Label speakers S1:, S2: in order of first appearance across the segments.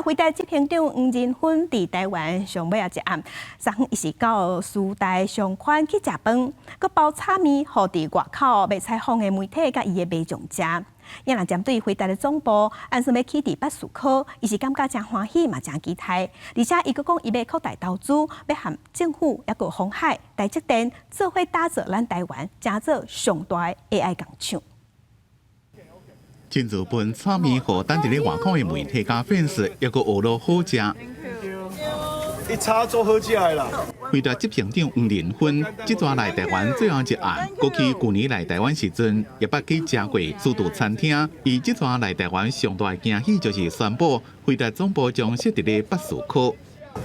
S1: 輝達執行長黃仁勳佇台灣上尾仔一暗，昨昏伊是到師大商圈去食飯，閣包炒麵予佇外口欲採訪的媒體佮伊的民眾食。也若針對輝達的總部，按算欲起佇北士科，伊是感覺誠歡喜嘛，誠期待。而且伊閣講，伊欲擴大投資，欲和政府抑閣鴻海、台積電做伙打造咱台灣，成做上大的 AI 工廠。
S2: 親自分炒麵予等佇咧外口的媒體佮粉絲，抑閣學落好食。
S3: 一炒做好食的啦。
S2: 輝達執行長黃仁勳，這逝來台灣最後一暗，過去舊年來台灣時陣，也捌去食過自助餐廳。伊這逝來台灣上大的驚喜就是宣布輝達總部將設佇咧北士科。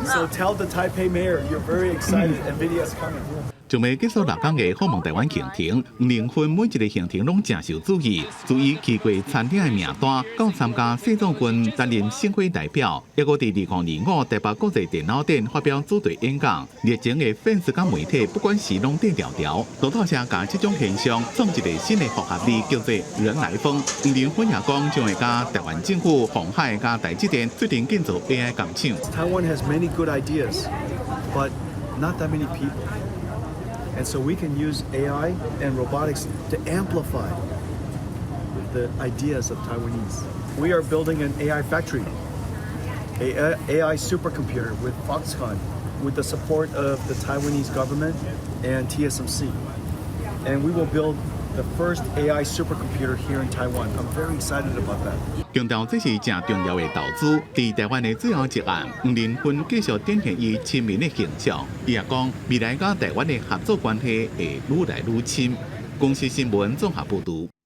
S3: So tell the Taipei mayor you're very excited. NVIDIA is coming.
S2: 準備結束6天的訪問台灣行程，黃仁勳每一个行程攏誠受注意，自伊去過餐廳的名單，到參加世壯軍擔任省會代表，抑閣佇2025台北國際電腦展發表主題演講，熱情的粉絲佮媒體不管是攏趯牢牢，路透社共這種現象創一个新的複合字，叫做人來瘋。黃仁勳也講，將會佮台灣政府、鴻海佮台積電做陣建造 AI 工廠。
S3: Taiwan has many good ideas, but not that many people. And so we can use AI and robotics to amplify the ideas of Taiwanese. We are building an AI factory, a AI supercomputer with Foxconn, with the support of the Taiwanese government and TSMC. And we will build the first AI supercomputer here in Taiwan. I'm very excited about that.
S2: 強調這是誠重要的投資，佇台灣的最後一暗，黃仁勳繼續展現伊親民的形象。伊也講，未來佮台灣的合作關係會愈來愈深。公視新聞綜合報導。